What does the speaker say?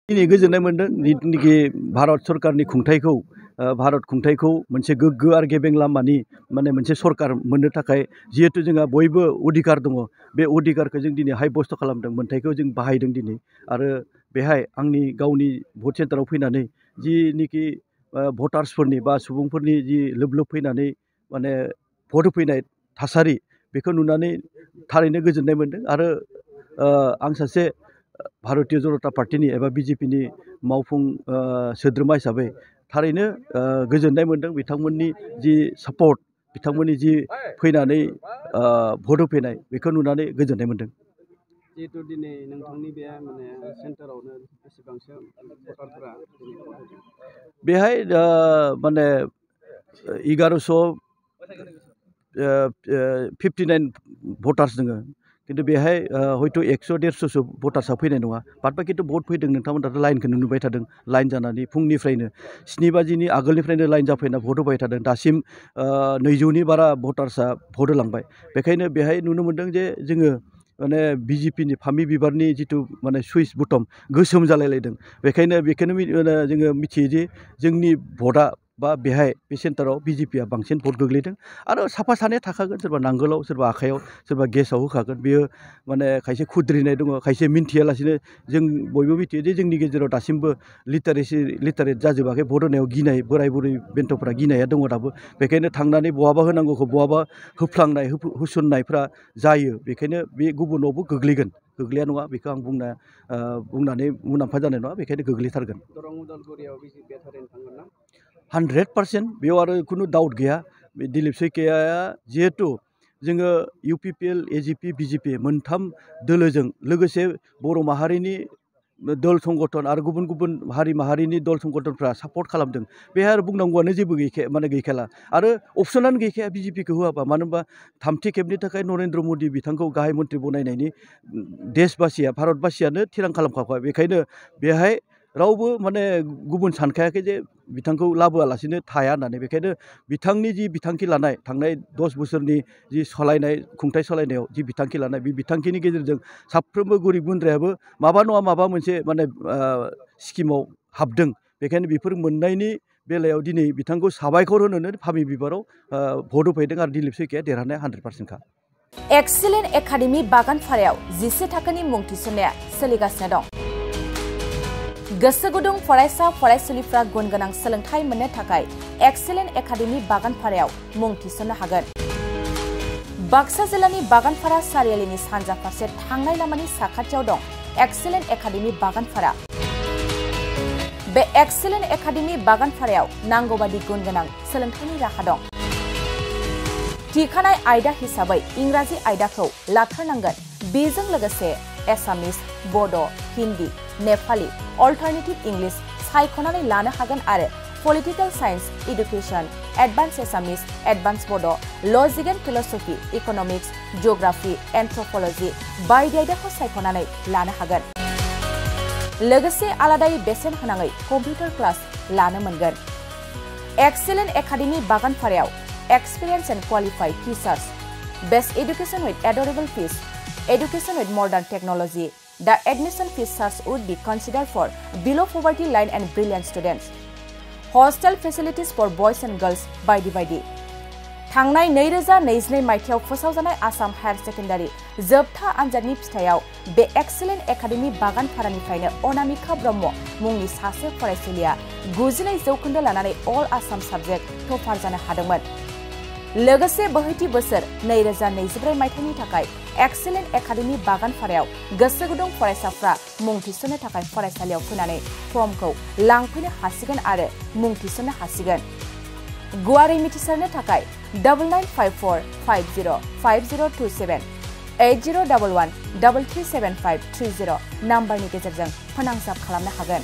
दिनै गोजोननाय मोनदों जितुनिखि भारत सरकारनि खुंथायखौ भारत खुंथायखौ मोनसे गोग्गो आरो गेबें लामानि माने मोनसे सरकार मोननो थाखाय जिहेतु जोंहा बयबो अधिकार दङ बे अधिकारखौ जों दिनै हायबस्त खालामदों मोनथायखौ जों बाहायदों दिनै आरो बेहाय आंनि गावनि भट सेन्टाराव फैनानै जिनिखि भटार्सफोरनि बा सुबुंफोरनि जि लोब लोब फैनानै माने भट होफैनाय थासारि बेखौ नुनानै थारैनो गोजोननाय मोनदों आरो आं सासे भारतीय जनता पार्टीनि एबा बिजेपिनि मावफुं सोद्रोमा हिसाबै थारैनो गोजोननाय मोनदों बिथांमोननि जि सापर्ट बिथांमोननि जि फैनानै भट होफैनाय बेखौ नुनानै गोजोननाय मोनदों। जिहेतु दिनै नोंथांनि बे माने सेन्टारावनो बेसेबांसो भटारफोरा बेहाय माने 1159 भटार्स दङ किन्तु बेहाय हयथ' 100-150सो भटार्सआ फैनाय नङा बाद बाखिथ' भट फैदों नोंथांमोनाथ' लाइनखौ नुबाय थादों लाइन जानानै फुंनिफ्रायनो 7 बाजिनि आगोलनिफ्रायनो लाइन जाफैना भट होबाय थादों दासिम 200नि बारा भटार्सआ भट होलांबाय बेखायनो बेहाय नुनो मोनदों जे जोङो माने बिजेपिनि फामि बिबारनि जिथु माने सुइस बुटम गोसोम जालायलायदों बेखायनो जोङो मिथियो जे जोंनि भटआ बा बेहाय बे सेन्टाराव बिजेपिया बांसिन भट गोग्लैदों आरो साफा सानै थाखागोन सोरबा नांगोलाव सोरबा आखायाव सोरबा गेसाव होखागोन बेयो माने खायसे खुद्रिनाय दङ खायसे मिन्थियालासिनो जों बयबो मिथियो जे जोंनि गेजेराव दासिमबो लिटारेट जाजोबाखै भट होनायाव गिनाय बोराय बुरै बेन्थ'फ्रा गिनाया दङ दाबो बेखायनो थांनानै बहाबा होनांगौखौ बहाबा होफ्लांनाय होसननायफ्रा जायो बेखायनो बे गुबुनावबो गोग्लैया नङा बेखौ आं बुंनानै मुलाम्फा जानाय नङा बेखायनो गोग्लैथारगोन। 100% बेयाव आरो खुनु डाउट गैया दिलीप सैखियाया जिहेतु जोङो UPPL AGP BJP मोनथाम दोलोजों लोगोसे बर' माहारिनि दल संगठन आरो गुबुन गुबुन हारि माहारिनि दल संगठनफ्रा सापर्ट खालामदों बेहाय आरो बुंनांगौआनो जेबो गैखाला आरो अपसनानो गैखाया बिजेपिखौ होआबा मानो होनबा थामथि खेबनि थाखाय नरेन्द्र मदि बिथांखौ गाहाय मन्थ्रि बनायनायनि देशबासिया भारतबासियानो थिरां खालामखाबाय बेखायनो बेहाय रावबो माने गुबुन सानखायाखै जे बिथांखौ लाबोआलासिनो थाया होननानै बेखायनो बिथांनि जि बिथांखि लानाय थांनाय 10 बोसोरनि जि खुंथाय सालायनायाव जि बिथांखि लानाय बे बिथांखिनि गेजेरजों साफ्रोमबो गरिब गुन्द्रायाबो माबा नङा माबा मोनसे माने स्किमाव हाबदों बेखायनो बेफोर मोननायनि बेलायाव दिनै बिथांखौ साबायखर होनोनो फामि बिबाराव भट होफैदों आरो दिलीप सैखिया देरहानाया 100%खा। एक्सिलेन्ट एकाडेमि बागानपारायाव 11 थाखोनि मुं थिसननाया सोलिगासिनो दं। गोसो गुदुं फरायसा फरायसुलिफ्रा गुन गोनां सोलोंथाइ मोननो थाखाय एक्सिलेन्ट एकाडेमि बागानपारायाव मुं थिसननो हागोन। बाक्सा जिल्लानि बागानपारा सारियालिनि सानजा फारसे थांनाय लामानि साखाथियाव दं एक्सिलेन्ट एकाडेमि बागानपारा। बे एक्सिलेन्ट एकाडेमि बागानपारायाव नांगौबादि गुन गोनां सोलोंथाइनि राहा दं। थिखानाय आयदा हिसाबै इंराजि आयदाखौ लाथारनांगोन बेजों लोगोसे एसामिस बड' हिन्दी नेपाली अल्टारनेटिभ इंलिश सायख'नानै लानो हागोन आरो पलिटिकल साइन्स एडुकेशन एडभान्स एसामिस एडभान्स बड' लजिक एन्ड फिलसफी इकनमिक्स जिअग्राफी एन्थ्रपलजि बायदि आयदाखौ सायख'नानै लानो हागोन। लोगोसे आलादायै बेसेन होनाङै कम्पिउटार क्लास लानो मोनगोन। एक्सिलेन्ट एकाडेमि बागानपारायाव experience and qualified teachers best education with adorable fees education with modern technology. The admission fees charge would be considered for below poverty line and brilliant students. Hostel facilities for boys and girls बायदि थांनाय 2022 मायथाइयाव फोसावजानाय Assam higher secondary जोबथा आनजादनि फिथायाव बे excellent academy बागानपारानिफ्रायनो Anamika Brahma मुंनि सासे फरायसुलिया 99 जौखोन्दो लानानै अल आसाम साबजेक्ट टपार जानो हादोंमोन। लोगोसे बोहैथि बोसोर 2024 मायथाइनि थाखाय एक्सिलेन्ट एकाडेमि बागानपारायाव गोसो गुदुं फरायसाफ्रा मुं थिसननो थाखाय फरायसालियाव फैनानै फर्मखौ लांफैनो हासिगोन आरो मुं थिसननो हासिगोन। गुवारै मिथिसारनो थाखाय 9954505027 8011337530 नाम्बारनि गेजेरजों फोनांजाब खालामनो हागोन।